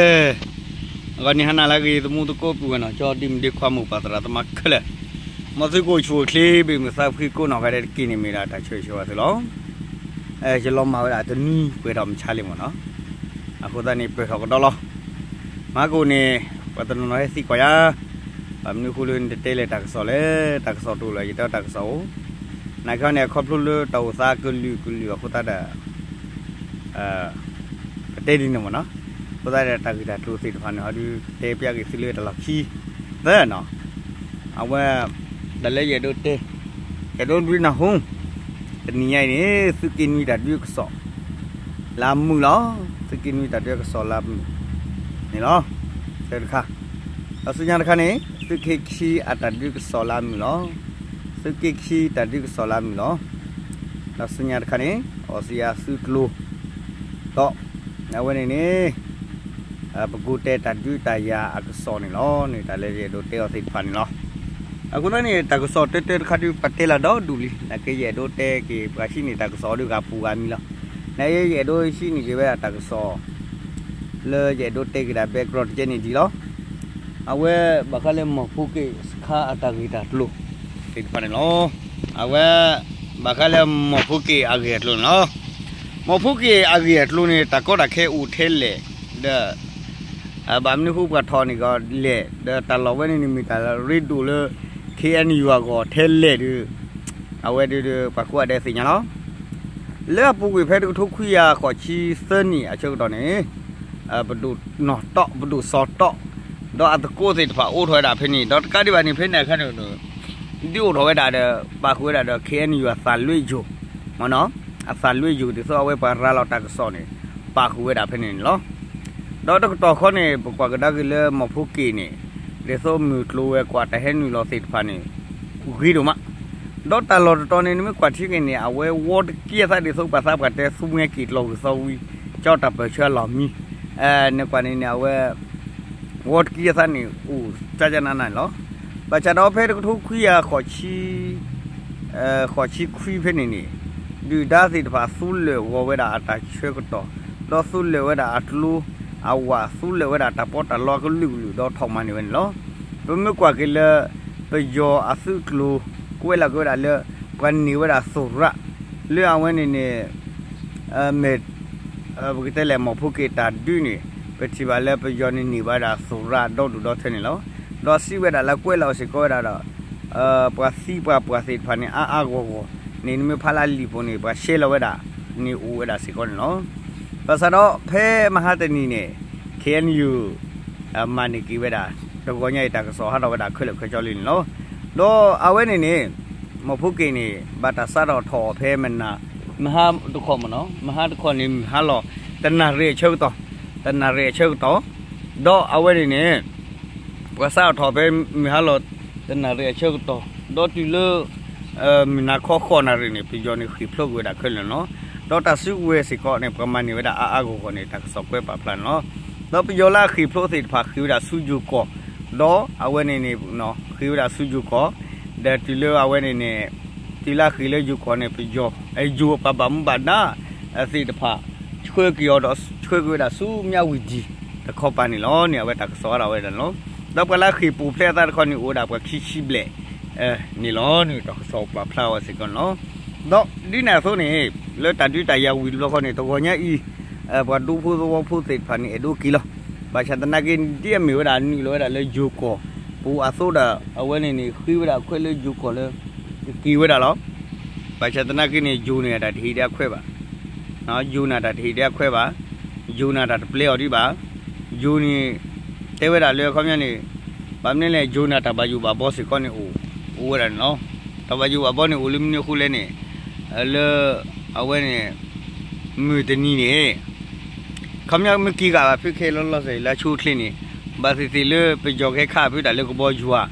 ဂီၤနံၤဟါနၤလၢအဂ့ၤ သမူသကိးပုၢ်ဝဲၢ်နီၢ်ကၠီ ဒ်မုၢ်ဒ့ခွါ မိၢ်ပၢ်သရၣ်သမါခဲလၢာ်, မ်သုကအိၣ်ဆူၣ်အိၣ်ချ့ ဘၣ်မုာ်သးဖှံကိးနီၢ်ဂၤဒဲးတက့ၢ်န့ၣ် မ့ၢ်ဒၣ်တၢ်ဆၢဂ့ၤဆၢဝါသုလီၤ. ယလီၤမၢ်ဝဲဒၣ်တနွံပှဲၤထီၣ်မဆါလံမ့ၢ်နီၢ်, အဃိသတးန့ၣ် ပှဲၤထီၣ်ကဒီးလီၤ. မဟါကိၣ်န့ၣ် ပှၤတနီၤနီၤဟဲသံကွၢ်ယၤ, ဘၣ်မနုၤအဃိလၢနတတဲလၢတၢ်ကစီၣ်လဲၣ်, တၢ်ကစီၣ်တအိၣ်လၢၤ ယတဲတၢ်ကစီၣ်အိၣ်, နာ်က့န့ၣ် အခီဖျိလၢတၢ်အိၣ်သးကလုာ်ကလုာ်အဃိသတးဒီး ပတဲဒ်န့ၣ်မ့ၢ်နီၢ်, အဃိသတးဒီးတၢ်ဂ့ၢ်တၢ်ကျိၤသ့ၣ်တဖၣ်န့ၣ် ဟီဒုးတဲပျးက့ၤသုလၢတၢ်လီၢ်ခံသၢနီၢ်, အဝဲ တၢ်လၢယအဲၣ်ဒိးတဲ, ယအဲၣ်ဒိးဒုးနၢ်ဟူ, တနံၤညါအံၤန့ၣ် သုးက့နွံတၢ်ဒုးကစီၣ် လၢအမုာ်လီၤ. သုးက့နွံတၢ်ဒုးကစီၣ်လၢအမုာ်န့ၣ်လီၤ. တၢ်တခါ, ဒီးဆူညါတခါန့ၣ် သုးက့ခံအတၢ်ဒုးကစီၣ်လၢအမုာ်လီၤ. သုးက့ခံတၢ်ဒုးကစီၣ်လၢအမုာ်လီၤ. ဒီးဆူညါတခါန့ၣ် အီစံယါသုးကျိၤ ဒီး အဝဲန့ၣ်န့ၣ် ပကိးတဲတၢ်ဒုးတၢ်ယၤအကစီၣ်န့ၣ်လီၤ. န့ၣ်တၢ်လၢယအဲၣ်ဒိးတဲအီၤသ့ၣ်တဖၣ်န့ၣ်လီၤ. အဃိသတးန့ၣ် တၢ်ကစီၣ်တၢတၢတခါဒုး ပတဲလၢဒီဒူၣ်လံ, နာ်က့ယအဲၣ်ဒိးတဲက့ၤပှၤဟံးန့ၢ်တၢ်ကစီၣ်ဒီးဂၤပူၤဂၤမံၤလီၤ. နာ်က့ယအဲၣ်ဒိးဟံးန့ၢ်က့ၤဝဲဒၣ်တၢ်ကစီၣ် လၢယအဲၣ်ဒိးတဲက့ၤဒၣ် background တကဲန့ၣ်ဒ်လီၤ. အဝဲဘၣ်ဃးလၢမီၢ်ဖိက့ၣ်စခါအတၢ်ဂ့ၢ်တၢ်ကျိၤသ့ၣ်တဖၣ်န့ၣ်လီၤ. အဝဲ ဘၣ်ဃးလၢမီၢ်ဖိက့ၣ်အဂ့ၢ်အကျိၤန့ၣ်လီၤ. မီၢ်ဖိက့ၣ်အဂ့ၢ်အကျိၤန့ၣ် တၢ်ကီတၢ်ခဲအိၣ်ထဲလဲၣ်, ဒီး ဘၣ်မနုၤဃိပှၤထီၣ်န့ၢ်ကီးလဲၣ်, ဒီးတၢ်လီၢ်ဝဲန့ၣ်န့ၣ်မ့ၢ်တၢ်ရ့ဒိၣ်လၢ ခ့ၣ်အဲၣ်ယူၣ်အဂီၢ်ထဲလဲၣ်ဒီး အဝဲဒုးဒီး ပှၤကိးဂၤဒဲးသ့ၣ်ညါလီၤ. လၢအပူၤကွံာ်ဖဲတကထိခွံကယၤဃိးဆံသၢနံၣ်အဆၢကတီၢ်န့ၣ် ပဒိၣ်နီၢ်တီၣ် ပဒိၣ်စီၤတီၣ် ဒီးအသကိးသ့ၣ်တဖၣ်အိးထီၣ်ဝဲဒၣ်ဖဲန့ၣ်, ဒီးတကးဒံးဘၣ်န့ၣ် ဖဲန့ၣ်အခါန့ၣ် ဒုးအိၣ်ထီၣ်ဝဲဒၣ်ဒီး ပာ်ဃုာ်ဝဲဒၣ်ဒီး ခ့ၣ်အဲၣ်ယူၣ်အသးလွဲယိာ် မ့ၢ်နီၢ်, အသးလွဲယိာ်ဒ်သိးအဝဲပှၤရၤလီၤတၢ်ကစီၣ်န့ၣ် ပာ်ဃုာ်ဝဲဒၣ်ဖဲန့ၣ်န့ၣ်လီၤ. ဒီးတကတီၢ်ခီန့ၣ် ပကွၢ်ကဒါက့ၤလၢမီၢ်ဖိက့ၣ်န့ၣ် ဒ်သိးမုၢ်ကျိၤဝဲၤကွာ်တၢ်ဟဲနုာ်လီၤသ့ၣ်တဖၣ်န့ၣ် ဂ့ၤဒိၣ်မး, ဒီးတၢ်လီၢ်တတီၤန့ၣ် နမ့ၢ်ကွၢ်ထံက့ၤန့ၣ် အဝဲဝီတကံအသးဒ်သိးပှၤသးပှၢ်တဲ သူမှဲက့ၤကျီၢ်ဂုၢ်သီဝံၤ ကၠီတၢ်ပၢၢ်ဆၢအလီၢ်မံ, နကွၢ်န့ၣ်န့ၣ် အဝဲ ဝီတကံအသးန့ၣ် အိၣ်ကၠၢကၠၢနးနးန့ၣ်လီၤ. ဘၣ်ဆၣ်ဒီးဖဲတကထိခွံကယၤဃိးဆံ ဃိးဆံခွံဖဲန့ၣ်န့ၣ် ဒုၣ်ဒါသ့ၣ်တဖၣ်သူလၢာ်ဂီၤဝဲဒၣ်အတၢ်ဆၢကတီၢ်, ဒီးသူလၢာ်ဝဲဒၣ်အကျိ အဝး သူလၢာ်ဝဲဒၣ်တၢ်ပီးတၢ်လီအကလုာ်ကလုာ် ဒီးထီၣ်မၤန့ၢ်ဝဲန့ၣ်လီၤ. ပမ့ၢ်ကွၢ်က့ၤလၢ ပယီၤအသုးကျိၤ ကွဲးလီၤက့ၤဝဲဒၣ်လၢ ပှၤန့ၢ်ဝဲဒၣ်သရၣ် လၢအဝဲန့ၣ်န့ၣ် မ့ၢ် ပကတဲလဲၣ် မီၢ်ဖိက့ၣ်တၢ်ဒုးန့ၣ် ပထံၣ်ဘၣ်လၢပယီၤန့ၣ်န့ၢ်ဘၣ်ဝဲဒၣ်သရၣ်ဒီဒူၣ်ဒီထၢန့ၣ်လီၤ. ဒီးစံးဝဲဒၣ်လၢကွဲးလီၤစ့ၢ်ကီးဝဲဒၣ်ဒီး ပှၤသံပှၤပှၢ်သ့ၣ်တဖၣ်န့ၣ် အါအါဂီၢ်ဂီၢ်န့ၣ် နမ့ၢ်ဖးလၢလံာ်ပူၤန့ၣ် ပှၤရှဲလီၤဝဲဒၣ်န့ၣ်အိၣ်ဝဲဒၣ်စ့ၢ်ကီးန့ၣ်လီၤ. ဘၣ်ဆၣ်ဒီးဖဲမဟါတနံၤန့ၣ် ခ့ၣ်အဲၣ်ယူၣ် မၤန့ၢ်က့ၤဝဲဒၣ် တဂီၤညါအံၤတၢ်ကစီၣ်ဟးထီၣ်ဝဲဒၣ်ခဲလၢာ်ခဲဆ့လံန့ၣ်လီၤ. ဒီးအဝဲန့ၣ်န့ၣ် မီၢ်ဖိက့ၣ်န့ၣ် ဘၣ်တၢ်စးထီၣ်ထီၣ်အီၤဖဲမနၤ မဟါတခီမ့ၢ်နီၤ မဟါတခီန့ၣ် မုၢ်ဟါလီၤ တနၣ်ရံၣ်အဆၢကတီၢ် တနၣ်ရံၣ်အဆၢကတီၢ် ဒီးအဝဲန့ၣ်န့ၣ် ပှၤစးထီၣ်ထီၣ်ဖဲမုၢ်ဟါလီၤ တနၣ်ရံၣ်အဆၢကတီၢ် ဒီးတုၤလၢ မုၢ်နၤခီဃိးနၣ်ရံၣ်န့ၣ် ပယီၤန့ၣ်ဃ့ၢ်ဖျိးကွံာ်ဝဲဒၣ်ခဲလၢာ်န့ၣ်လီၤ. ဒီးတၢ်စုကဝဲၤစ့ၢ်ကီးန့ၣ် ပှၤမၤန့ၢ်ဝဲဒၣ်အါအါဂီၢ်ဂီၢ်န့ၣ် တၢ်ကစီၣ်ကွဲးပာ်ဖျါန့ၣ်လီၤ. ဒီးပယီၤလၢအဃ့ၢ်ဖျိးသ့ၣ်တဖၣ်ဃ့ၢ်ဝဲဒၣ်ဆူယိၤကီၢ် ဒီးအဝဲန့ၣ်န့ၣ် ဃ့ၢ်ဝဲဒၣ်ဆူယိၤကီၢ် ဒီးတုၤလၢအဝဲန့ၣ်န့ၣ် တုၤလၢအဃ့ၢ်လၢယိၤကီၢ်န့ၣ် ပယီၤ ယိၤပှၤဘၣ်မူဘၣ်ဒါ သ့ၣ်တဖၣ် ဆှၢက့ၤအီၤဒီးဆှၢက့ၤဝဲဒၣ်ဆူမၠၣ်ဝံၤဒံၣ်တခီပၤန့ၣ်လီၤန့ၣ် အဝဲတၢ်ကစီၣ်အါထီၣ်ဝဲဒၣ်န့ၣ်လီၤ. ဒီးပှၤလၢအဃ့ၢ်ပူၤဖျဲးအသးတခီန့ၣ် အိၣ်ဝဲဒၣ်ပှၤခံဆံဘျဲၣ်န့ၣ်လီၤန့ၣ် တၢ်ကစီၣ်ပာ်ဖျါဝဲစ့ၢ်ကီးန့ၣ်လီၤ. ဒီးဒ်န့ၣ်အသိးန့ၣ် လၢတၢ်ဒုးတၢ်ယၤဝံၤတဘျီဃီန့ၣ် တဂီၤညါအံၤ ပှၤဒူဖိသဝီဖိသ့ၣ်တဖၣ်န့ၣ် အဲၣ်ဒိးက့ၤလီၤ. ဘၣ်ဆၣ်သနာ်က့ ဒ်အမ့ၢ်ဝဲဒၣ်နုာ်လီၤဝဲဒၣ်လၢယိၤကီၢ်ပူၤအသိးဒီး အဝဲန့ၣ်န့ၣ် ဃ့ဝဲဒၣ်အခွဲးလၢယိၤကီၢ်လၢ ကက့ၤဝဲဒၣ်လီၤ. ဘၣ်ဆၣ်သနာ်က့န့ၣ် ယိၤန့ၣ်အတၢ်တဟ့ၣ်ဒံးအခွဲးဘၣ်. ယိၤန့ၣ်အတၢ်တဟ့ၣ်ဒံးအခွဲးဘၣ်. ယိၤန့ၣ်တပျဲအီၤဒံးဘၣ်. ယိၤန့ၣ် တဲဝဲဒၣ်လၢအခီပညီန့ၣ် ဘၣ်မနုၤလဲၣ် ယိၤန့ၣ်တၢ်ဘၣ်ယိၣ်ဘၣ်ဘီစ့ၢ်ကီးန့ၣ်အိၣ် အိၣ်ဝဲဒၣ်န့ၣ်လီၤ. တၢ်ဘၣ်ယိၣ်ဘၣ်ဘီန့ၣ်အိၣ်လၢမနုၤအဃိလဲၣ်န့ၣ် လၢ အဝဲန့ၣ် မုၢ်တနံၤန့ၣ် ခီပညီမ့ၢ်က့ၤဂာ်ဘၣ်ဖုခဲလီၤလီၤဆဲးလၢအဆိအချ့န့ၣ် ဘၣ်သ့ၣ်သ့ၣ်လၢပယီၤကဟဲခးဖုတၢ်လၢကဘီယူၤဧါ,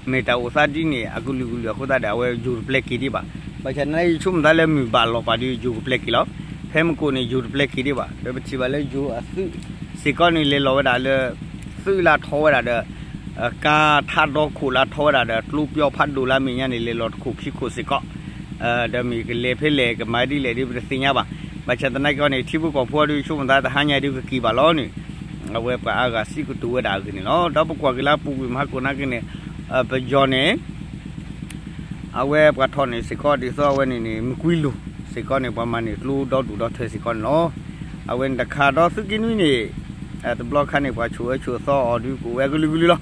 မ့ၢ်တၢ်အိၣ်သးဒ်န့ၣ် အကလုာ်ကလုာ်အဃိသတးဒီး အဝဲယိၤတပျဲက့ၤဒံးဘၣ်. ဘၣ်ဆၣ်သနာ်က့ ယဆိကမိၣ်သးလၢမုၢ်ဘၣ်လီၤပာ်ဒီး ယိၤကပျဲက့ၤလီၤ. ဖဲမုၢ်ကိၣ်န့ၣ် ယိၤတပျဲက့ၤဒံးဘၣ်. ဒီးပထံၣ်ဘၣ်လၢယိၤအသုးစ့ၢ်ကီးန့ၣ် လဲၤလီၤဝဲဒၣ်လၢ သုးလၢထီၣ်ဝဲဒၣ်ဒီး ကါထးဒီခိၣ်လၢထီၣ်ဝဲဒၣ်ဒီး ကျိပျီဖးဒိၣ်လၢအမဲာ်ညါန့ၣ် လဲၤလီၤတခိၣ်ခံခိၣ်စ့ၢ်ကီး ဒီးမ့ၢ်ကလဲၤဖဲလဲၣ် ကမၤဒ်လဲၣ်ဒီး ပတသ့ၣ်ညါဘၣ်. ဘၣ်ဆၣ်သနာ်က့န့ၣ် ထံဖိကီၢ်ဖိဒီး ဆိကမိၣ်သးတဟါညါဒီးကက့ၤဘၣ်လီၤန့ၣ် အဝဲပှၤအါဂၤစံးကတိၤဝဲဒၣ်အဂ့ၢ်န့ၣ်လီၤ. ဒီးပကွၢ်က့ၤလၢအပူၤကွံာ်မဟါကိၣ်နာ်က့န့ၣ် ပယီၤန့ၣ် အဝဲပှၤထီၣ်န့ၣ်စ့ၢ်ကီး ဒ်သိးအဝဲန့ၣ်န့ၣ် မကွံလိၤစ့ၢ်ကီးန့ၣ် ပှၤမၤန့ၢ်ကျိဒီဒူၣ်ဒီထၢစ့ၢ်ကီးန့ၣ်လီၤ. အဝဲန့ၣ်တခါဒီးသုးက့နွံန့ၣ် တဘျီခါန့ၣ် ပှၤဆိၣ်အၢဆိၣ်သီအီၤဒုးကအိၣ်ဝဲကလုာ်ကလုာ်လီၤ.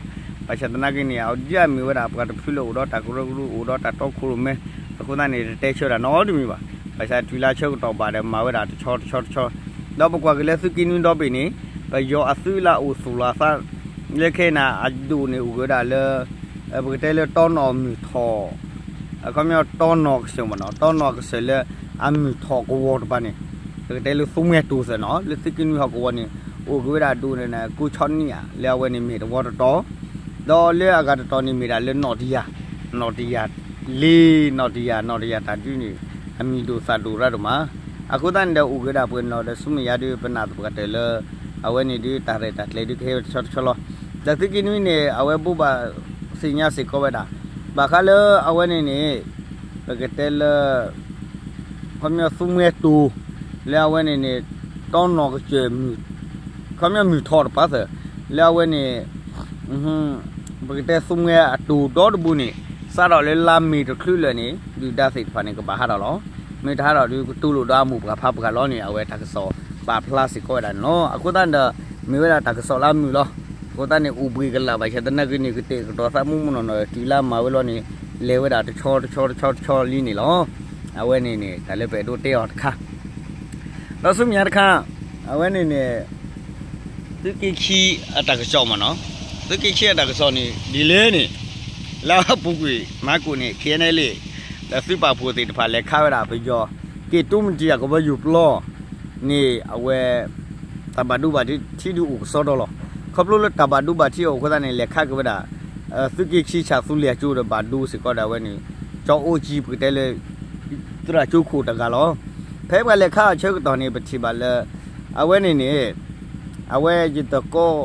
ဘၣ်ဆၣ်သနာ်က့န့ၣ် အဒိးမ့ၢ်ဝဲဒၣ်ပှၤတဖုလၢအိၣ်ဒီးတၢ်ကရၢကရိ အိၣ်ဒီးတၢ်တီခိၣ်ရိၣ်မဲ အဃိသတးန့ၣ် တတဲဆၢတၢ်နီတမံၤဘၣ်. ဘၣ်ဆၣ်တုၤလၢဆၢကတီၢ်ဘၣ်ဒီး မၤဝဲဒၣ်တဆီတဆီတဆီ ဒီးပကွၢ်က့ၤလၢသုးက့နွံဒီဘ့ၣ်န့ၣ် ပယီၤအသုးလၢအအိၣ်သူၣ်လီၤအသး လၢခဲအံၤန့ၣ် အဒိၣ်န့ၣ်အိၣ်က့ၤဝဲဒၣ်လၢ ပကတဲလၢတီနီၢ်မုၢ်ထီၣ် အခီပညီတီနီၢ်ကစၢၢ်မ့ၢ်နီၤ တီနီၢ်ကစၢၢ်လၢ အမုၢ်ထီၣ်ကဝီၤတပၤန့ၣ် ပကတဲလၢသူမှဲတိၤသၢနီၤ လၢသုးက့နွံဟီၣ်ကဝီၤန့ၣ် အိၣ်က့ၤဝဲဒၣ်ဒိၣ်န့ၣ် ကိးဆီနံၣ်ဧါ လၢအဝဲန့ၣ်မ့ၢ်တဝီတတီၤ ဒီးလၢအဂၤတတီၤန့ၣ် မ့ၢ်ဒၣ်လၢနီၣ်တယၢ် နီၣ်တယၢ်လ့ နီၣ်တယၢ် နီၣ်တယၢ်တၢ်ဒုးန့ၣ် အမံၤဒိၣ်သၣ်ဒိၣ်ရၣ်ဒိၣ်မး အဃိသတးန့ၣ်ဒီး အိၣ်က့ၤဝဲဒၣ်ပှဲၤနီၣ်ဒီးဆူမဲာ်ညါဒုး ပနၢ်သပှၢ်တၢၢ်လၢ အဝဲန့ၣ်ဒုး တၢ်ရဲၣ်တၢ်ကျဲၤဒုးကဟဲဝဲတဆီတဆီလီၤ. ဒီးသုးက့နွံန့ၣ် အဝဲဘိးဘၣ်သ့ၣ်ညါစ့ၢ်ကီးဝဲဒၣ် ဘၣ်ဃးလၢအဝဲန့ၣ်န့ၣ် ပကတဲလၢ ခီပညီသူမှဲတိၤ လၢအဝဲန့ၣ်န့ၣ် တီနီၢ်ကစၢၢ် ခီပညီမုၢ်ထီၣ်တပၤသၢ လၢအဝဲန့ၣ် ပကတဲသူမှဲအတိၤဒီတဘိန့ၣ် စးထီၣ်လၢလါမ့ၤတချုးလၢာ်န့ၣ် ဒုၣ်ဒါသ့ၣ်တဖၣ်န့ၣ် ကဘၣ်ဟးထီၣ်လီၤ. မ့ၢ်တဟးထီၣ်ဒုး ကတူၢ်လိာ်ဒီးအမိၢ်ပှၢ်ဖးပှၢ်လီၤန့ၣ် အဝဲတၢ်ကစီၣ်ပာ်ဖျါစ့ၢ်ကီးဝဲဒၣ်န့ၣ်လီၤ. အဃိသတးဒီး မ့ၢ်ဝဲဒၣ်တၢ်ကစီၣ်လၢအမုာ်လီၤ. အဃိသတးန့ၣ် အိၣ်ဘှံးကလာ်ဘၣ်ဆၣ်သနာ်က့န့ၣ် ကတဲာ်ကတီၤသးမူမူနီၢ်နီၢ် တုၤလၢအမၤဝဲလီၤန့ၣ် လဲၤဝဲဒၣ်တဆီတဆီတဆီတဆီလံန့ၣ်လီၤ. အဝဲန့ၣ်န့ၣ် တၢ်လၢပအဲၣ်ဒိးတဲအီၤတခါ ဒီးဆူမဲာ်ညါတခါ အဝဲန့ၣ်န့ၣ် သုးက့ခံအတၢ်ကစီၣ်မ့ၢ်နီၤ, သုးက့ခံအတၢ်ကစီၣ်န့ၣ် ဒ်လဲၣ်န့ၣ် လၢအပူၤကွံာ်မဟါကိၣ်န့ၣ် ခဲအံၤန့ၣ်လံ ဒီးသုးပာ်ဖှိၣ်သ့ၣ်တဖၣ်လဲၤခးဝဲဒၣ်ပယီၤ က့ၤတိမတံၤအကဘီယူၤပျီန့ၣ် အဝဲ တၢ်ဘၣ်ဒိဘၣ်ထံးဒုးအိၣ်ကစီဒီလီၤ. ခီဖျိလၢတၢ်ဘၣ်ဒိဘၣ်ထံးအဃိသတးန့ၣ် လဲၤခးက့ၤဝဲဒၣ် သုးက့ခံဆၣ်သူလ့ၤအကၠိဒီးဘၣ်ဒိစ့ၢ်ကီးဒီးအဝဲန့ၣ် ကၠီအိကၠံ ပကတဲလၢ သရၣ်ကၠိခိၣ်တဂၤလီၤ. ဖဲပှၤလဲၤခးအဆၢကတီၢ်န့ၣ် ပထံၣ်ဘၣ်လၢ အဝဲန့ၣ်န့ၣ် အဝဲယတကီ လၢ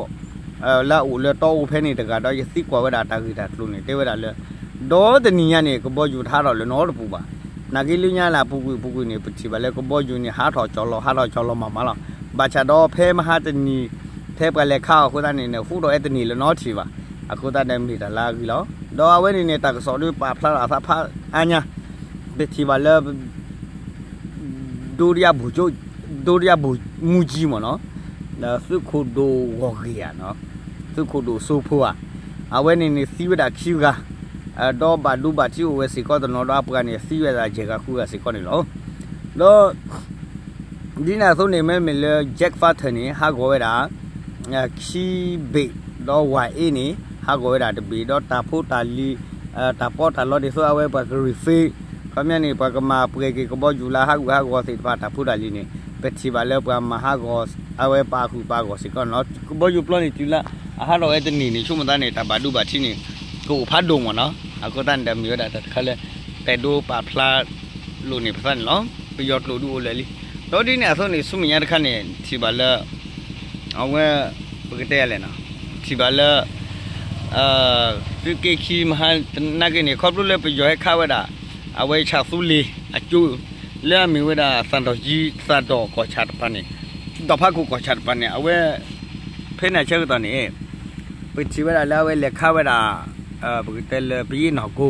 အအိၣ်လၢတီအိၣ်ဖဲန့ၣ်တဂၤဒီး ယသံကွၢ်ဝဲဒၣ်တၢ်ဂ့ၢ်တၢ်ကျိၤန့ၣ် တဲဝဲဒၣ်လၢ ဒီတနံၤညါန့ၣ် ကဘီယူၤတဟးထီၣ်လၢနီတပူၤဘၣ်. နာ်က့လၢညါလၢအပူၤကွံာ်ပူၤကွံာ်န့ၣ် ပထံၣ်ဘၣ်လၢကဘီယူၤန့ၣ် ဟးထီၣ်ကၠီၤလီၤ ဟးထီၣ်ကၠီၤလီၤမးမးလီၤ. ဘၣ်ဆၣ်ဒီးဖဲမဟါတနံၤ ဖဲပှၤလဲၤခးအီၤအဃိသတးန့ၣ်န့ၣ် ဟူးထီၣ်ဝဲတန့ၢ်လၢနီတထံၣ်ဘၣ်. အဃိသတးဒီးမ့ၢ်တၢ်လၢအဂ့ၤလီၤ. ဒီးအဝဲန့ၣ်န့ၣ် တၢ်ကစီၣ်ဒုးပာ်ဖျါထီၣ်အသးဖးအါညါ ပထံၣ်ဘၣ်လၢ ဒုတိယဗိုလ်မှူးကြီးမ့ၢ်နီၤ, သုးခိၣ်ဒိၣ်ဂီၢ်ဂ့ၤဧါ, သုးခိၣ်ဒိၣ်စိဖိဧါ, အဝဲန့ၣ်န့ၣ်သံဝဲဒၣ်ခံဂၤ, ဒီးဘၣ်ဒိဘၣ်ထံးအိၣ်ဝဲစ့ၢ်ကီးတနီၤဒီးအပှၤန့ၣ်သံဝဲဒၣ်ယဲၢ်ဂၤဃုဂၤစ့ၢ်ကီးန့ၣ်လီၤ. ဒီး ဒ်န့ၣ်အသိးန့ၣ် မ့မ့ၢ်လၢ Jack Furter န့ၣ် ဟးဂီၤဝဲဒၣ် ခံဘ့ၣ်, ဒီးဝၤအ့န့ၣ် ဟးဂီၤဝဲဒၣ်တဘ့ၣ်, ဒီးတၢ်ဖိတၢ်လံၤ တၢ်ပီးတၢ်လီဒ်သိးအဝဲပှၤက refill ခီပညီန့ၣ် ပှၤကမၤပှဲၤက့ၤကဘီယူၤလၢဟးဂူာ်ဟးဂီၤသ့ၣ်တဖၣ်တၢ်ဖိတၢ်လံၤန့ၣ် ပထံၣ်ဘၣ်လၢပှၤမၤဟးဂီၤ အဝဲပာ်ဃုာ်ပာ်ဂီၤစ့ၢ်ကီးန့ၣ်လီၤ. ကဘီယူၤပျီန့ၣ်တုၤလၢအဟးထီၣ်ဝဲတန့ၢ်န့ၣ် ဆိကမိၣ်သးန့ၣ် တၢ်ဘၣ်ဒိဘၣ်ထံးန့ၣ် ကအိၣ်ဖးဒိၣ်မ့ၢ်နီၤ. အဃိသတးန့ၣ်ဒီးမ့ၢ်ဝဲဒၣ်တၢ်တခါလၢ ပအဲၣ်ဒိးပာ်ဖျါလိာ်န့ၢ်ပသးန့ၣ်လီၤ. ပယီၤကျိာ်ဒုးအိၣ်လၢာ်လံ. ဒီးဒ်န့ၣ်အသိးန့ၣ် ဆူမဲာ်ညါတခါန့ၣ် ထံၣ်ဘၣ်လၢ အဝဲ ပကတဲလဲၣ်နီၤ, ထံၣ်ဘၣ်လၢ သုးက့ခံမဟါသနာ်က့န့ၣ် ခီဖျိလၢပယီၤဟဲခးဝဲဒၣ် အဝဲဆၣ်သူလ့ၤအကၠိ လၢအမ့ၢ်ဝဲဒၣ်သၣ်ဒီၣ်ကၠံ သၣ်ဒီၣ်ကီၢ်ဆၣ်တပၤန့ၣ်, ဒီၣ်ဖးခိၣ်ကီၢ်ဆၣ်တပၤန့ၣ် အဝဲ ဖဲန့ၣ်အဆၢကတီၢ်န့ၣ် ပထံၣ်ဝဲဒၣ်လၢအဝဲလဲၤခးဝဲဒၣ် ပကတဲလၢပယ့ၣ်နီၢ်ကိ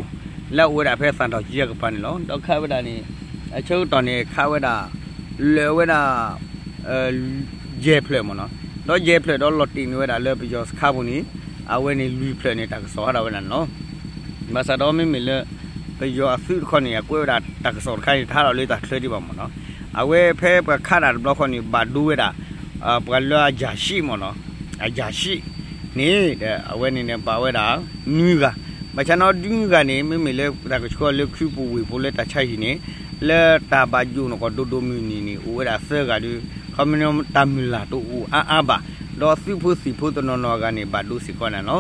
လၢအအိၣ်ဝဲဒၣ်ဖဲသၣ်ဒီၣ်ကၠံအကပၤန့ၣ်လီၤ. ဒီးခးဝဲဒၣ်န့ၣ် အဆၢကတီၢ်န့ၣ် ခးဝဲဒၣ် လၢာ်ဝဲဒၣ် ယဲၢ်ဖျၢၣ်မ့ၢ်နီၤ. ဒီးယဲၢ်ဖျၢၣ်ဒီးလီၤတံၢ်န့ၢ်ဝဲဒၣ်လၢပယီၤစခါပူၤန့ၣ် အဝဲန့ၣ်လွံၢ်ဖျၢၣ်န့ၣ် တၢ်ကစီၣ်ဟးထီၣ်ဝဲဒၣ်န့ၣ်လီၤ. ဘၣ်ဆၣ်ဒီးမ့မ့ၢ်လၢ ပယီၤအသုးတခီန့ၣ် အကွဲးဝဲဒၣ်တၢ်ကစီၣ်တခါန့ၣ် တဟးထီၣ်လၢတၢ်ချၢဒံးဘၣ်မ့ၢ်နီၤ. အဝဲဖဲပှၤခးတၢ်တဘျီဃီန့ၣ် ဘၣ်ဒိဝဲဒၣ် ပှၤလၢအယၤၡံၣ်မ့ၢ်နီၤ, အယၤၡံၣ်န့ၣ် အဝဲန့ၣ်န့ၣ် ဘၣ်ဝဲဒၣ် နွံဂၤ, ဘၣ်ဆၣ်နီၤ ဒွံဂၤန့ၣ် မ့မ့ၢ်လၢတၢ်ကဆှီလၢခုပူၤဝ့ၢ်ဖိလၢတၢ်ဆါဟံၣ်န့ၣ် လၢတၢ်ဘၣ်ယိၣ်နကီၢ်ဒိၣ်ဒိၣ်မုၢ်နံၤန့ၣ် အိၣ်ဝဲဒၣ်သၢဂၤဒီး ခီမ့ၢ်တၢ်မုၢ်လၢ်တအိၣ်အါအါဘၣ်, ဒီးသုးဖိသံၣ်ဖိတနီၤနီၤအဂၤန့ၣ် ဘၣ်ဒိစ့ၢ်ကီးန့ၣ်လီ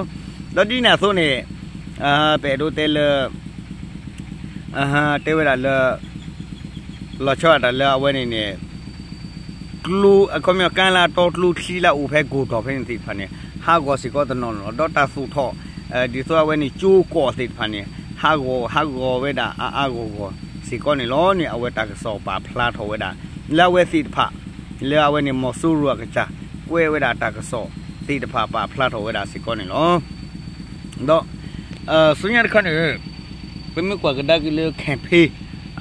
ၤ. ဒီးဒ်န့ၣ်အသိးန့ၣ် ပအဲၣ်ဒိးတဲလၢ တဲဝဲဒၣ်လၢ လီၤဆီဒၣ်တၢ်လၢအဝဲန့ၣ်န့ၣ် ကျိ အခီပညီကါလၢအတီကျိချံလၢအအိၣ်ဖဲကိၢ်တီၢ်ဖဲန့ၣ်သ့ၣ်တဖၣ်န့ၣ် ဟးဂီၤစ့ၢ်ကီးတနီၤနီၤလီၤ. ဒီးတၢ်သူၣ်ထီၣ် ဒ်သိးအဝဲန့ၣ်ကၠိကီၢ်သ့ၣ်တဖၣ်န့ၣ် ဟးဂီၤ ဟးဂီၤဝဲဒၣ်အါအါဂီၢ်ဂီၢ်စ့ၢ်ကီးန့ၣ်လီၤန့ၣ် အဝဲတၢ်ကစီၣ်ပာ်ဖျါထီၣ်ဝဲဒၣ် လၢအဝဲသ့ၣ်တဖၣ် လၢအဝဲန့ၣ် မီၤစိရိၤအကစၢ် ကွဲးဝဲဒၣ်တၢ်ကစီၣ် သ့ၣ်တဖၣ်ပာ်ဖျါထီၣ်ဝဲဒၣ်စ့ၢ်ကီးန့ၣ်လီၤ. ဒီးဆူညါတခါန့ၣ် ပမ့ၢ်ကွၢ်ကဒါက့ၤလၢ campaign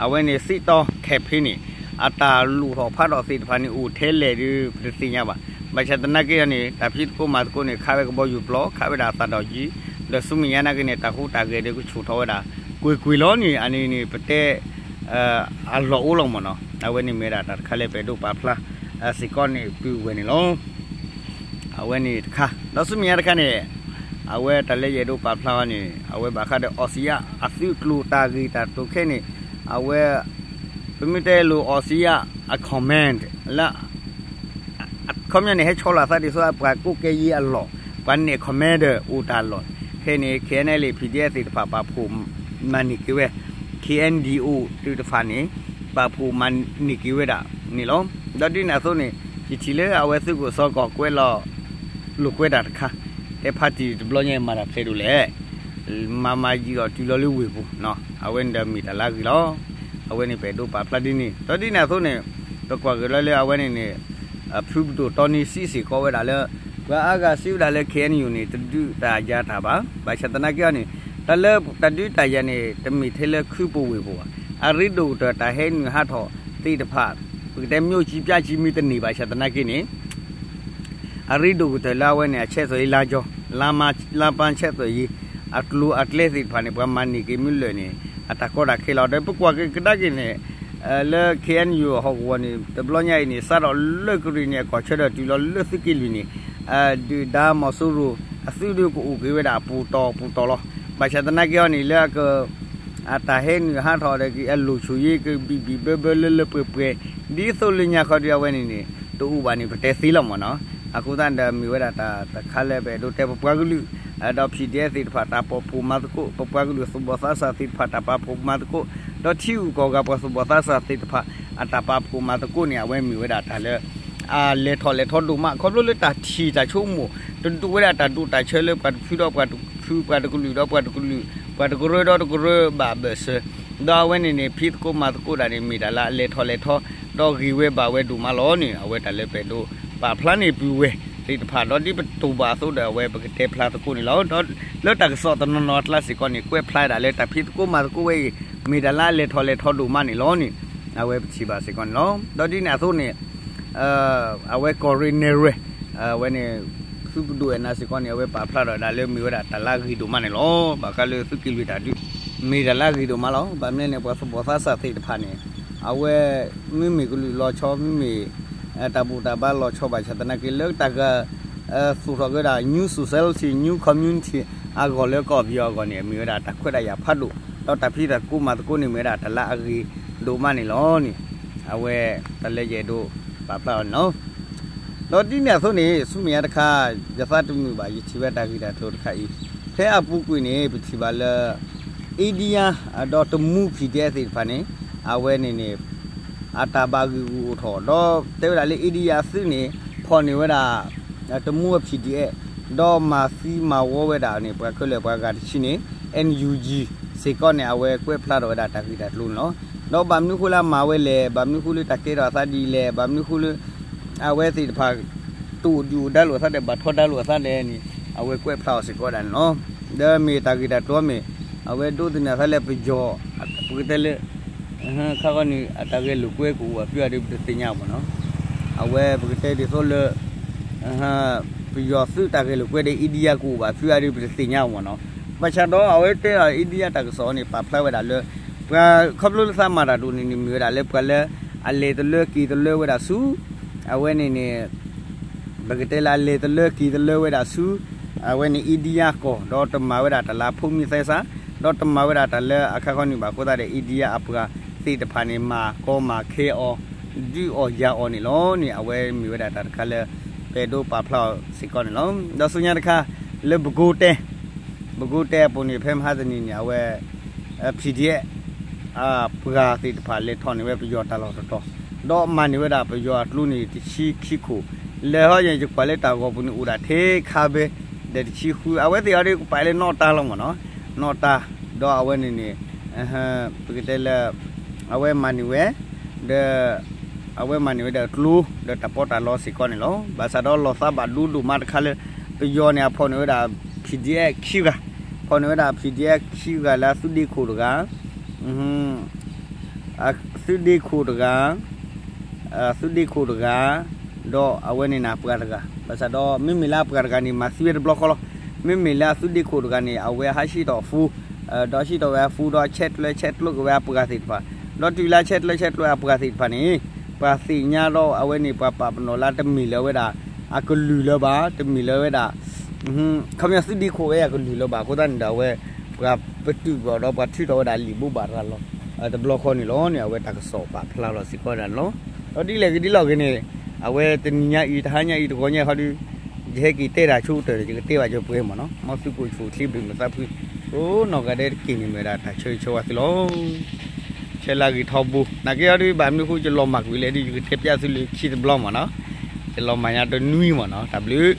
အဝဲန့ၣ် သ့ၣ်တီ campaign န့ၣ် အတၢ်လိၣ်ထီၣ်ဖးထီၣ်သ့ၣ်တဖၣ်န့ၣ် အိၣ်ထဲလဲၣ်ဒီး ပတသ့ၣ်ညါဘၣ်. ဘၣ်ဆၣ်သနာ်က့န့ၣ် တၢ်ဖံးသကိးမၤသကိးန့ၣ် ခးဝဲကဘီယူၤပျီ ခးဝဲဒၣ်အသးဒီးယံၤ ဒီးဆူမဲာ်ညါနာ်က့န့ၣ် တၢ်ဟူးတၢ်ဂဲၤဒီး ကဆူၣ်ထီၣ်ဝဲဒၣ် ကွ့ၢ်ကွ့ၢ်လီၤန့ၣ် အန့ၣ်န့ၣ် ပတဲ အလီၢ်အိၣ်လီၤမ့ၢ်နီၤ. အဝဲန့ၣ်မ့ၢ်ဝဲဒၣ်တၢ်တခါလၢပအဲၣ်ဒိးပာ်ဖျါ စ့ၢ်ကီးန့ၣ် ပုၢ်ဝဲၢ်န့ၣ်လီၤ. အဝဲန့ၣ်တခါ ဒီးဆူမဲာ်ညါတခါန့ၣ် အဝဲတၢ်လၢယအဲၣ်ဒိးပာ်ဖျါအီၤန့ၣ် အဝဲဘၣ်ဃးဒီး အီစံယၣ် အသုးကျိၤတၢ်ဂ့ၢ်တၢ်ကျိၤခဲအံၤန့ၣ် အဝဲ ပမ့ၢ်တဲလိာ် အီစံယၣ် အ command လၢ ခီပညီန့ၣ် ဟဲဆီလီၤအသးဒ်သိးပှၤကိးကဲယ့အလီၢ်, ပှၤနဲၣ် command အိၣ်တၢ်လီၢ်, ခဲအံၤန့ၣ် K N L A P D F သ့ၣ်တဖၣ် ပာ်ဖှိၣ်မၤန့ၢ်က့ၤဝဲ, K N D O သ့ၣ်တဖၣ်န့ၣ် ပာ်ဖှိၣ်မၤန့ၢ်က့ၤဝဲဒၣ်န့ၣ်လီၤ. ဒီးဒ်န့ၣ်အသိးန့ၣ် ယထံၣ်လၢအဝဲသုးခိၣ်စီၤကီၢ်ကွဲးလီၤ လိာ်ကွဲတၢ်တခါ, တဲဖါတံၢ်တဘျီညါအံၤမၤတၢ်ဖဲဒိၣ်လဲၣ်, မၤမၤယံာ်ဒီးတုၤလီၤလၢဝ့ၢ်ပူၤ, အဝဲန့ၣ်ဒီးမ့ၢ်တၢ်လၢအဂ့ၤလီၤ. အဝဲန့ၣ်ပအဲၣ်ဒိးပာ်ဖျါဒ်န့ၣ်, ဒီးဒ်န့ၣ်အသိးန့ၣ် ပကွၢ်က့ၤလီၤလၢအဝဲန့ၣ်န့ၣ် ဖုပဒိၣ်တီနံစံးစ့ၢ်ကီးဝဲဒၣ်လၢ ပှၤအါဂၤစံးဝဲဒၣ်လၢ K N U န့ၣ် တဒုးတၢ်ယၤတၢ်ဘၣ်, ဘၣ်ဆၣ်သနာ်က့အီၤန့ၣ် တၢ်လၢတၢ်ဒုးတၢ်ယၤန့ၣ် တမ့ၢ်ထဲလၢခုပူၤဝ့ၢ်ပူၤဘၣ်, အရ့ဒိၣ်ကတၢၢ်တၢ်ဟဲနုာ်ဟးထီၣ်သ့ၣ်တဖၣ် ပကတဲ မြို့ကြီးပြကြီး မ့ၢ်တန့ၢ်ဘၣ်ဆၣ်သနာ်က့န့ၣ် အရ့ဒိၣ်ကတၢၢ်လၢအဝဲန့ၣ် အ ဆက်သွယ်ရေးလမ်းကြောင်း, လမ်းပန်းဆက်သွယ်ရေး, အကျိၤအကျဲသ့ၣ်တဖၣ်န့ၣ် ပှၤမၤန့ၢ်က့ၤမ့ၢ်လၢာ်န့ၣ် အတၢ်ကီတၢ်ခဲလီၤ. ဒီးပကွၢ်က့ၤကဒါက့ၤန့ၣ် လၢ K N U အဟီၣ်ကဝီၤန့ၣ် တဘျီညါအံၤန့ၣ် စးထီၣ်လၢကရံၣ်န့ၣ် အကီၢ်ဆၢဒီးတုၤလီၤလၢသုးက့လွံၢ်န့ၣ် ဒုၣ်ဒါမီၤစိရိၤ အသုးဒုးကအိၣ်က့ၤဝဲဒၣ်အပူၤတီၤပူၤတီၤလီၤ. ဘၣ်ဆၣ်သနာ်က့အီၤန့ၣ် လၢအက အတၢ်ဟဲနုာ်ဟးထီၣ်ဒီးက့ၤအလိာ်ဆိၣ်ယ့ကဘံၣ်ဘံၣ်ဘၢဘၢလၢလၢပှဲၤပှဲၤ ဒ်သိးလၢညါခီဒုးအဝဲန့ၣ်န့ၣ် တအိၣ်ဘၣ်န့ၣ် ပတဲသ့လီၤမ့ၢ်နီၤ. အဃိသတးဒီးမ့ၢ်ဝဲဒၣ်တၢ်တခါလၢပအဲၣ်ဒိးတဲပပှၤကလုာ် ဒီး P D F သ့ၣ်တဖၣ်တၢ်ပာ်ဖှိၣ်မၤသကိး, ပပှၤကလုာ်သူၣ်ဘီၣ်သးစၢ်သ့ၣ်တဖၣ်တၢ်ပာ်ဖှိၣ်မၤသကိး, ဒီးထံဂုၤကီၢ်ဂၤပှၤသူၣ်ဘီၣ်သးစၢ်သ့ၣ်တဖၣ် အတၢ်ပာ်ဖှိၣ်မၤသကိးန့ၣ် အဝဲမ့ၢ်ဝဲဒၣ်တၢ်လၢ အလဲၤထီၣ်လဲၤထီဒိၣ်မး ခီဖျိလၢတၢ်ထံၣ်တၢ်ဆိကမိၣ် တဒိၣ်ဝဲဒၣ်တၢ်ဒိၣ်တၢ်ဆၢလၢပှၤတဖုဒီးပှၤတဖု ပှၤတကလုာ်ဒီးပှၤတကလုာ် ပှၤတကရၢဒီးတကရၢဘၣ်ဘၢၣ်စၢၤ ဒီးအဝဲန့ၣ်န့ၣ် ဖံးသကိးမၤသကိးတၢ်န့ၣ် မ့ၢ်တၢ်လၢအလဲၤထီၣ်လဲၤထီ ဒီးဂ့ၤဝဲဘၣ်ဝဲဒိၣ်မးလီၤန့ၣ် အဝဲတၢ်လၢပအဲၣ်ဒိးပာ်ဖျါန့ၢ်ပုၢ်ဝဲၢ်သ့ၣ်တဖၣ် ဒီးဒ်ပတိၢ်ဘၣ်အသိးဒီး အဝဲပကတဲဖျါသကိးန့ၣ်လီၤ. ဒီးလၢတၢ်ကစီၣ်တနီၤနီၤအကျါစ့ၢ်ကီးန့ၣ် ကွဲးဖျါဒၣ်လၢတၢ်ဖံးသကိးမၤသကိးဝဲအံၤ မ့ၢ်တၢ်လၢအလဲၤထီၣ်လဲၤထီဒိၣ်မးန့ၣ်လီၤန့ၣ် အဝဲပထံၣ်ဘၣ်စ့ၢ်ကီးန့ၣ်လီၤ. ဒီးဒ်န့ၣ်အသိးန့ၣ် အဝဲကီၢ်ရ့ၣ်နဲၣ်ရွဲၣ် အဝဲန့ၣ် သုးပဒိၣ်အဲၣ်နၤစ့ၢ်ကီးန့ၣ် အဝဲပာ်ဖျါထီၣ်ဝဲဒၣ်လၢမ့ၢ်ဝဲဒၣ်တၢ်လၢအဂ့ၤဒိၣ်မးန့ၣ်လီၤ. ဘၣ်ဃးလၢသုးက့လွံၢ်တၢ်ဒုး မ့ၢ်တၢ်လၢအဂ့ၤဒိၣ်မးလီၤ. ဘၣ်မနုၤလဲၣ်န့ၣ် ပှၤသူၣ်ဘီၣ်သးစၢ်သ့ၣ်တဖၣ်န့ၣ် အဝဲ မ့မ့ၢ်ကလုာ်လီၤဆီ မ့မ့ၢ် တၢ်ဘူၣ်တၢ်ဘါလီၤဆီဘၣ်ဆၣ်သနာ်က့ လၢတၢ်ဂၤ သူၣ်ထီၣ်က့ၤဝဲဒၣ် new society, new community အဂီၢ်လၢကီၢ်ပယီၤအဂီၢ်န့ၣ် မ့ၢ်ဝဲဒၣ်တၢ်ခွဲးတၢ်ယာ်ဖးဒိၣ် ဒီးတၢ်ဖံးတၢ်သကိးမၤသကိးန့ၣ် မ့ၢ်ဝဲဒၣ်တၢ်လၢအဂ့ၤဒိၣ်မးန့ၣ်လီၤန့ၣ် အဝဲတၢ်လၢယအဲၣ်ဒိးပာ်ဖျါအီၤန့ၣ်လီၤ. ဒီးဒ်န့ၣ်အသိးန့ၣ် ဆူမဲာ်ညါတခါ ယသးတမုာ်ဘၣ် ယထံၣ်ဝဲတၢ်ဂ့ၢ်တၢ်ကျိၤတခါအံၤ ဖဲအပူၤကွံာ်န့ၣ် ပထံၣ်ဘၣ်လၢ India ဒီးတမူ P D F သ့ၣ်တဖၣ်န့ၣ် အဝဲန့ၣ်န့ၣ် အတၢ်ဘၣ်ဂံာ်ဂူာ်အိၣ်ထီၣ် ဒီးတဲဝဲဒၣ်လၢ India သုးန့ၣ် ဖီၣ်န့ၢ်ဝဲဒၣ် တမူ P D F ဒီးမၤသံမၤဝီဝဲဒၣ်န့ၣ် ပှၤခဲလၢာ်ပှၤဂၤတဆံန့ၣ် N U G စ့ၢ်ကီးန့ၣ် အဝဲကွဲးဖျါထီၣ်ဝဲဒၣ်တၢ်ဂ့ၢ်တၢ်ကျိၤန့ၣ်လီၤ. ဒီးဘၣ်မနုၤဃိလၢအမၤဝဲလဲၣ်, ဘၣ်မနုၤဃိလၢတၢ်ကဲထီၣ်အသးဒ်လဲၣ်, ဘၣ်မနုၤဃိလၢ အဝဲသ့ၣ်တဖၣ် တအိၣ်ဒုၣ်အိၣ်ဒါလိာ်အသးဒီး ဘၣ်ထီဒါလိာ်အသးလဲၣ်န့ၣ် အဝဲကွဲးဖျါအီၤစ့ၢ်ကီးဒၣ်န့ၣ်လီၤ. ဒီးမ့ၢ်တၢ်ဂ့ၢ်တၢ်ကျိၤမ့ၢ် အဝဲဒိးသန့ၤအသးလၢပယီၤ ပကတဲလၢ ခါခီန့ၣ် အတၢ်ဂဲၤလိာ်ကွဲကအိၣ်ဘၣ်ဖုးအါဒ်ပတသ့ၣ်ညါမ့ၢ်နီၤ. အဝဲပကတဲဒ်သိးလၢ ပယီၤသုးတၢ်ဂဲၤလိာ်ကွဲဒီး India ကအိၣ်ဘၣ်ဖုးအါဒ်ပတသ့ၣ်ညါမ့ၢ်နီၤ. ဘၣ်ဆၣ်ဒီးအဝဲတဲအီၤ India တၢ်ကစီၣ်န့ၣ် ပာ်ဖျါဝဲဒၣ်လၢ ပှၤခီဖျိလၢသးမၤတၢ်ဒိၣ်န့ၣ်န့ၣ် မ့ၢ်ဝဲဒၣ်လၢပှၤလၢ အလဲၤတလၢက့ၤတလၢဝဲဒၣ်ဆူ အဝဲန့ၣ်န့ၣ် ပကတဲလၢအလဲၤတလၢက့ၤတလၢဝဲဒၣ်ဆူ အဝဲန့ၣ် India ကီၢ် ဒီးတမၤဝဲဒၣ်တၢ်လၢအဖိးမံသဲစး ဒီးတမၤဝဲဒၣ်တၢ်လၢအခါခီနုာ်ဘၣ်အဃိသတးဒီး India အပှၤသ့ၣ်တဖၣ်န့ၣ် မၤကီမၤခဲအီၤ ဒုးအီၣ်ယၤအီၤန့ၣ်လီၤန့ၣ် အဝဲမ့ၢ်ဝဲဒၣ်တၢ်တခါလၢ ပအဲၣ်ဒိးပာ်ဖျါအီၤစ့ၢ်ကီးန့ၣ်လီၤ. ဒီးဆူညါတခါ လၢပကိးတဲ ပကိးတဲအပူၤန့ၣ် ဖဲမဟါတနံၤန့ၣ် အဝဲ P D F အပှၤသ့ၣ်တဖၣ်လဲၤထီၣ်န့ၢ်ဝဲပယီၤတၢ်လီၢ်တတီၤ ဒီးမၤန့ၢ်ဝဲဒၣ်ပယီၤအကျိန့ၣ် တဆံခံခိၣ် လဲၤဟီယကွၢ်လၢတၢ်ဂီၤပူၤန့ၣ် အိၣ်ဒၣ်ထဲခါဘဲ ဒီးတဆံဃု အဝဲသ့ၣ်အီၤဒ်ကပာ်လၢနီၣ်တၢ်လီၤမ့ၢ်နီၤ နီၣ်တၢ် ဒီးအဝဲန့ၣ်န့ၣ် ပကတဲလၢ အဝဲမၤန့ၢ်ဝဲ ဒီး အဝဲမၤန့ၢ်ဝဲဒၣ်ကျိ ဒီးတၢ်ပီးတၢ်လီစ့ၢ်ကီးန့ၣ်လီၤ. ဘၣ်ဆၣ်ဒီးလီၤသးဘၣ်ဒိဒိၣ်မးတခါလၢ ပယီၤန့ၣ် အဖီၣ်န့ၢ်ဝဲဒၣ် PDF ခံဂၤ, ဖီၣ်န့ၢ်ဝဲဒၣ် PDF ခံဂၤလၢအသုးဒ့ခိၣ်တဂၤ, သုးဒ့ခိၣ်တဂၤ, သုးဒ့ခိၣ်တဂၤ, ဒီးအဝဲန့ၣ်န့ၣ် ပှၤတဂၤ, ဘၣ်ဆၣ်ဒီးမ့မ့ၢ်လၢအပှၤတဂၤန့ၣ် မၤသံဝဲတဘျီဃီလီၤ. မ့မ့ၢ်လၢအသုးဒ့ခိၣ်တဂၤန့ၣ် အဝဲဟးဟံးထီၣ်အ phone, ဒီးဟံးထီၣ်ဝဲအ phone ဒီး chat ကျၢ chat ကျၢက့ၤဝဲအပှၤသ့ၣ်တဖၣ်, ဒီးတုၤလၢ chat ကျၢ chat ကျၢအပှၤသ့ၣ်တဖၣ်န့ၣ် ပှၤသ့ၣ်ညါဒီးအဝဲန့ၣ် ပှၤပာ်ပနီၣ်လၢတမ့ၢ်လၢဝဲဒၣ် အကလုာ်လၢၤဘၣ်, တမ့ၢ်လၢဝဲဒၣ် ခီပညီသုးဒ့ခိၣ်ဝဲအကလုာ်လၢၤဘၣ်အဃိသတးန့ၣ်ဒီး အဝဲ ပှၤပတုာ်ဘၣ်ဒီးပှၤထုးထီၣ်ဝဲဒၣ်လံာ်ဘိးဘၣ်တဂၤလီၤ. တဘျီဃီန့ၣ်လီၤန့ၣ် အဝဲတၢ်ကစီၣ်ပာ်ဖျါလီၤစ့ၢ်ကီးဒၣ်န့ၣ်လီၤ. ဒီးဒ်လဲၣ်ဂ့ၤဒ်လဲၣ်ဂ့ၤန့ၣ် အဝဲတနံၤညါအံၤ တဟါညါအံၤ တဂီၤညါအံၤခီဒီး ယဟဲက့ၤတဲတၢ်ဆိကတၢၢ်န့ၣ် ယကတဲဘၣ်ကၠိပှဲၤမ့ၢ်နီၤ, မ်သုးခိၣ်ဆူၣ်ချ့ဘျုးမသးဖှံ, အိၣ်နီၢ်ဂၤဒဲးတက့ၢ်န့ၣ်မ့ၢ်ဝဲဒၣ်တၢ်ဆၢဂ့ၤဆၢဝါသုလီၤ. ဆဲးလၤဂ့ၤထီဘိ နာ်က့အီၤဒုး ဘၣ်မနုၤအဃိ ယလီၤမၢ်ကွံာ်လဲၣ်ဒုး ယကတဲပျးသုလၢခံတဘျီမ့ၢ်နီၤ, ယလီၤမၢ်ညါတနွံမ့ၢ်နီၤ, တၢ်ဘျုး